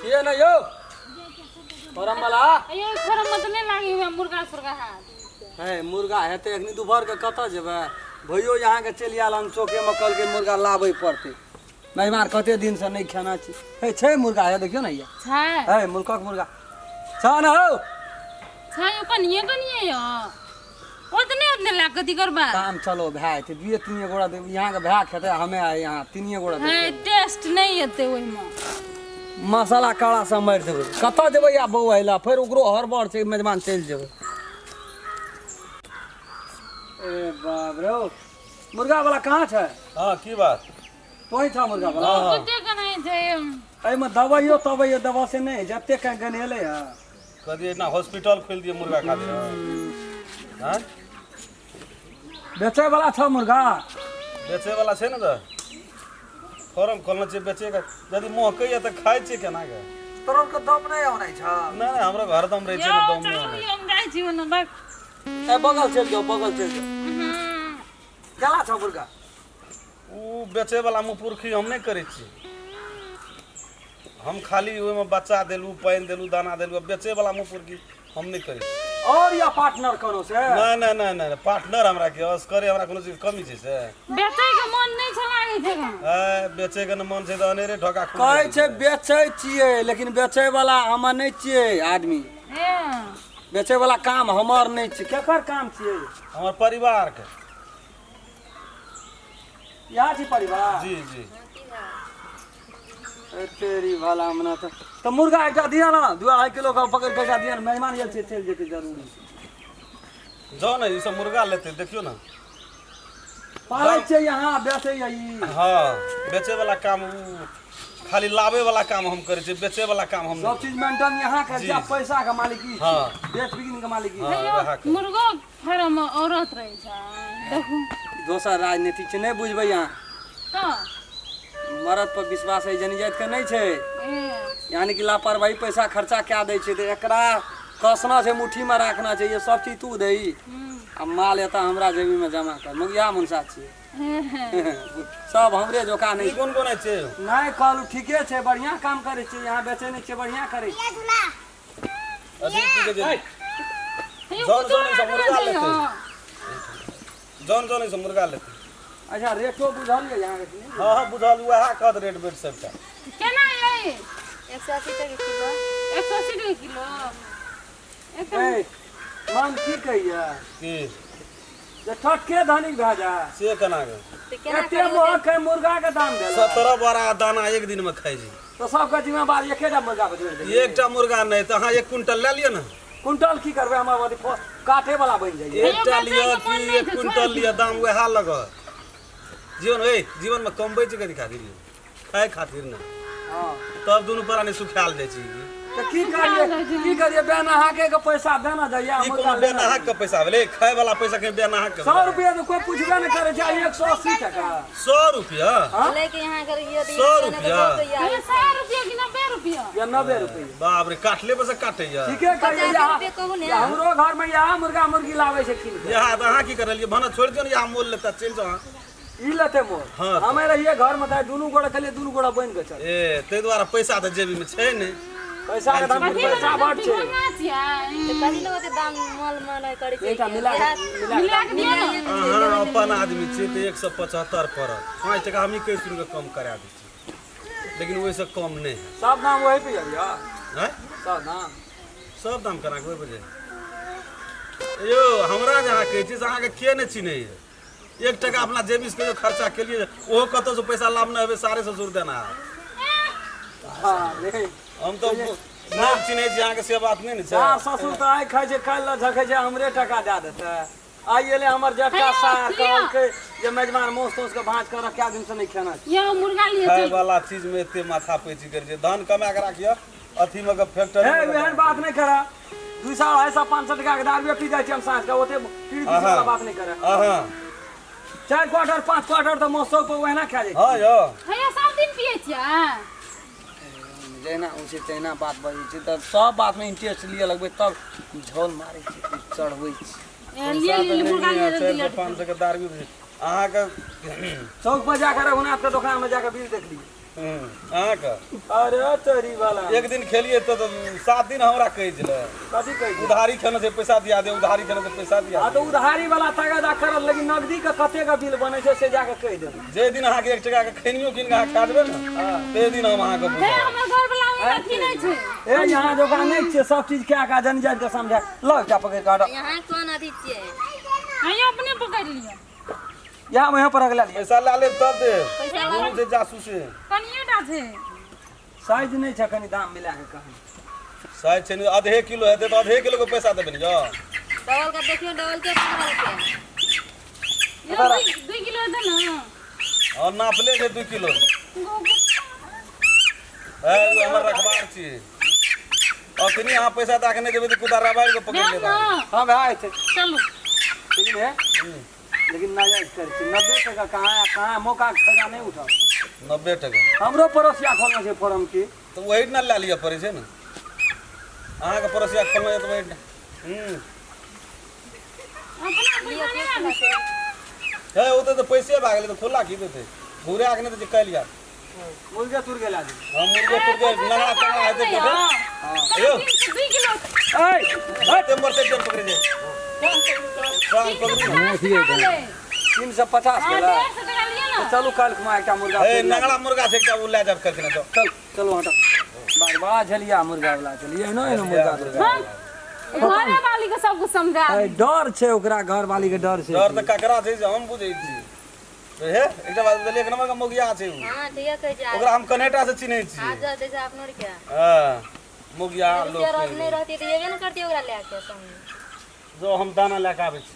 ये ना यौ फॉर्म वाला। अयो, फॉर्म में तऽ नहि लागी हुए मुर्गा सुर्गा हाथ। है मुर्गा हेतै एखनी दुपहर के, कतऽ जेबै? भैयो अहाँके चलि आयल हन चौकेमे, कहलकै मुर्गा लाबै पड़तै, मेहमान कते दिनसँ नहि खेना छी। हे छै मुर्गा, हे देखियौ ने हैया। छै। है मुल्कक मुर्गा छ ने हौ? छै, ओ कनिए कनिए यौ, ओतने ओतने लाग कथी करबा? काम चलो भए जेतै, दुए तीन गोड़ा देब, यहाँके भए खेतै, हमे आ यहाँ तीनिए गोड़ा है देबै। टेस्ट नहि एतै ओहिमे। मसाला काड़ा से मारि देबै। कतऽ जेबै आब बौआ अयला? फेर ओकरो हड़बड़ छै, मेजबान चलि जेबै। ए बाप रे, मुर्गा वाला कहाँ छै? हाँ, की बात? तोही छह मुर्गा वाला? हाँ। कते कनाइ छै? एहिमे दवाइयो तवाइयो दवा से नहि जते कहीं गनेले है। कहिए ना, हॉस्पिटल खोलि दिए मुर्गा खातिर? हाँ। बेचे वाला छ मुर्गा? बेचे वाला छै ने, तऽ फॉर्म खोलने छियै बेचे के। यदि महकैया तऽ खाइ छियै केना के? तोरा के दम नहि आनै छ? नहि नहि, हमरा हरदम रहै छै यौ ने दम चलू नहि। यौ, हम जाइ छी ओने बस। ए बगल चलि जाओ, बगल चलि जाओ। केना छ मुर्गा? ओ बेचे वाला मुपुरखी हम नहि करै छी। हम खाली ओहिमे बच्चा देलहुँ, पानि देलहुँ, दाना देलहुँ। बेचे वाला मुपुरखी हम नहि करै छी। और या पार्टनर कोनो से? नहि नहि नहि नहि, पार्टनर हमरा के असकरे, हमरा कोनो चीज कमी छै से? बेचै के मन नहि छै, लागै छै कहाँ। ए, बेचे के ने मन छै तऽ अनेरे ठोका खूब। कहै छै बेचै छियै, लेकिन बेचै वाला हमर नहि छियै आदमी। ए। बेचै वाला काम हमर नहि छै। केकर काम छियै? हमर परिवार के। यहाँ छी परिवार? जी जी। ए तेरी भला मना। तऽ मुर्गा एकटा दिअ ने, 2.5 किलो के पकड़ि कऽ एकटा दिअ ने, मेहमान आयल छै, चलि जेतै, जरूरी छै। जाउ ने, ई सब मुर्गा लेतै, देखियौ ने। पालै छियै यहाँ, बेचै ई? हाँ, बेचे वाला काम उ खाली लाबै वाला काम हम करै छियै, बेचे वाला काम हम सब नहि। चीज मेंटेन यहाँ कर जी, जा जी। पैसा के मालिक ई छी। हाँ। बेच बिकिन के मालिक ई हाँ, हेयौ, वएह करै। मुर्गो फार्म मे औरत रहै छै, देखू। छी। दोसर राजनीति छै, नहि बुझबै यहाँ। तऽ मरद पर विश्वास है जनी जाति के नहि छै। ए। यानी कि लापरवाही पैसा खर्चा कए दै छै, तऽ एकरा कसना छै, मुट्ठीमे राखना छै। ये सब चीज तू दही आ माल एतऽ हमरा जेबीमे जमा कर। मुगिया मुनसा छियै सब, हमरे जोका ई नहि। कोन कोन छै? नहि कहलू, ठीके छै, बढ़िआँ काम करै छियै यहाँ, बेचै नहि छियै, बढ़िआँ करै छियै। अथी की कहै छै? हेयौ, जौन कुत्तो जौन ई सब राखना मुर्गा छै लेतै। यौ। जौन जौन ई सब मुर्गा लेतै। अच्छा, रेटो बुझल यऽ यहाँ के? हाँ हाँ, बुझल, वएह कहत रेट बेट सबटा। केना यै? 180 टके किलो। 180 टके किलो एकदम। ए मन की कहिया की? जे टटके धनिक भए जाए। से केना के? तऽ केना? एते महग है मुर्गा के दाम भेल। 17 बोरा दाना एक दिन में खाइ छै। तऽ सबके जिम्मेवार एकेटा मुर्गा पर जोड़ि देलियै? एकटा मुर्गा नहि तऽ अहाँ 1 क्विंटल लए लिअ ने। क्विंटल की करबै? हमर अथी काटे वाला बनि जाइए। एकटा बेचैके लिअ मन कि नहि एक छै, क्विंटल छोड़ि लिअ, दाम वएह लगत। जीवन ए जीवन में कमबै छै कथी खातिर यौ? खाय खातिर ने। हँ। तब दुनू प्राणी सुखायल जाइ छै। तऽ की करियै, की करियै? बेनहाके के पैसा देना जाइए। ई कोनो बेनहाक के पैसा भेलै? खाय वाला पैसा कहीं बेनहाक के? 100 रुपया तऽ कोइ पुछबे नहि करै छै, 180 टका। 100 रुपया? लेके यहाँ करिए। 100 रुपया? हेयौ, 100 रुपया कि 90 रुपया? या 90 रुपया। बाप रे, काटले पर से काटैया। ठीके कहियै। 50 रुपया कहू ने। हमरो घरमे इएह मुर्गा मुर्गी लाबै छै कीन के। यहाँ तऽ अहाँ की करलियै? भानस छोड़ि दियौ ने, यहाँ मोल लेता, चलि जाउ अहाँ। ई लेतै मोल? हाँ। हमे रहियै घरमे तऽ दुनू गोड़ा खेलियै, दुनू गोड़ा बनि कऽ चल। ए, ताहि दुआरे पैसा तऽ जेबीमे छै नहि। पैसा के दाम, कथी पैसा बला बड छै। भिगोना छियै? तऽ कथी लए ओते दाम मोल मानै करै छै? एकटा मिला कऽ मिला मिला कऽ दिअ ने। अहाँ अपन आदमी छी तऽ 175 पड़त। 5 टका हमही कहि सुनि कऽ कम करा दै छी, लेकिन ओहिसँ कम नहि हैत। सब दाम वही पे जाइए? आँय? सब दाम। सब दाम केना के ओहि बजे यौ? हमरा जे अहाँ कहै छी से अहाँके के नहि चिन्हैए? 1 टका अपना जेबीसँ कहियो खर्चा केलियै? ओहो कतहुसँ पैसा लाभ नहि हेबै, सारे ससुर देना हैत। हाँ रे। हम तऽ नहि चिन्है छी अहाँके, से बात नहि ने छै। सास ससुर तऽ आइ खाइ छै, काल्हि लए झकै छै, हमरे टका दए देतै। आइ एलै हमर जेठका हेयौ, सार, लिअ। कहलकै जे मेजबान मासु ताउस के भाँज कर, कए दिन से नहि खेना छै। यौ, मुर्गा लिअ। खाय चल। वाला चीज में एते माथा पैची करै छै? धान कमा के राखियो अथी में के फैक्ट्री हे में एहन बात नहि करऽ। 200, 250, 500 टका के दारुए पी जाइ छी हम साँझ के, ओते पीड़ वाला बात नहि करऽ। अहाँ 4 क्वार्टर, 5 क्वार्टर तऽ मौसम पर ओहिना खा जाइ। हँ यौ। हैया, सब दिन पियै छियै? जहिना होइ छै तहिना बात बजै छै, तऽ सब बातमे इंटरेस्ट लिअ लगबै, तब झोल मारै छै, चढ़बै छै। ए, लिअ लिअ, मुर्गा लिअ, चारि जल्दी सए लिअ। 500 के दारू अहाँके। चौक पर जाकर रघुनाथ के दोकान में जाकर बिल देख लियै। अहाँके अरे तोरी वाला एक दिन खेलिए तऽ 7 दिन हमरा कहै छलै। कथी कहै छै? उधारी खेने छै पैसा दिया दे, उधारी खेने छै पैसा दिया आ दे। तऽ उधारी वाला तगादा करल, लेकिन नगदी के कते के बिल बनै छै से जाके कहि देबै। जे दिन अहाँके 1 टका के खैनियो कीन के अहाँ खा जेबै ने, ते दिन हम अहाँके हे बुझायब। हमर घर वाला ओहिना अथी नहि छै। ए यहाँ जे ओकरा नहि छियै सब चीज कए कऽ जन जानि कऽ समझा लऽ एकटा पकड़ि कऽ हटऽ। यहाँ कोन अथी छियै? अहाँ अपने पकड़ि लिअ। यहाँ वहाँ पर अगला लिअ। पैसा लए लेब तब देब। पैसा दुनू छै जासूसे। कनिए टा छै। साइज नहि छै, कनि दाम मिला कऽ कहू। साइज छै ने, आधे किलो हेतै तऽ आधे किलो के पैसा देबै ने यौ। डबल के देखियौ, डबल के पकड़ल के। यौ 2 किलो हेतै ने? हँ, नापले छै 2 किलो। हे ओ हमर रखबार छी। अखनी अहाँ पैसा दए के नहि देबै तऽ कुत्ता रबारि के पकड़ि देब लेत ने। अहाँके। हँ भए जेतै। चलू। लेकिन हे, लेकिन नाजायज करै छी। 90 टका कहाँ कहाँ, मौकाके फायदा नहि उठाउ। 90 टका हमरो पड़ोसिया खोलने छै फॉर्म की। तऽ ओहि ने लए लिअ पड़ै छै ने। अहाँके पड़ोसिया खोलने यऽ तऽ ओहि अपना पैसा नहि आबै छै। हे ओतऽ तऽ पैसे भए गेलै तऽ खुला की देतै? घुरा के नहि तऽ काल्हि आयत। मुर्गे तुर्गे लए जेबै। हँ, मुर्गे तुर्गे नंगड़ा तंगड़ा हेतै तऽ यौ। 2 किलो। ऐ एते मरते टेम पकड़े जे प्राण पकड़ू ने। 350 हँ, गेलै। 150 टका लिअ ने। चलू काल्हि खुमा एकटा मुर्गा हे फेर लए नंगड़ा मुर्गा छै एकटा, ओ लए जायब काल्हि खिना। चल चलू हटो। बार बड़ा झलिया मुर्गा वाला छलियै, एहनो एहनो मुर्गा तुर्गा। हम घरे वाली के सब कुछ समझा ऐ, डर छै ओकरा, घर वाली के डर छै। डर तऽ ककरा छै से हम बुझै छी। हे एकटा बात बुझलियै, एक नंबर के मोगिया छै उ। हाँ, ठीके कहै छै। ओकरा हम कनेटा से चिन्है छी। आज जैसे अपनो के। हँ, मोगिया लोक रुपया नहि रहती तऽ एबे ने करती ओकरा लए के संगे। जो हम दाना लए के आबै छी।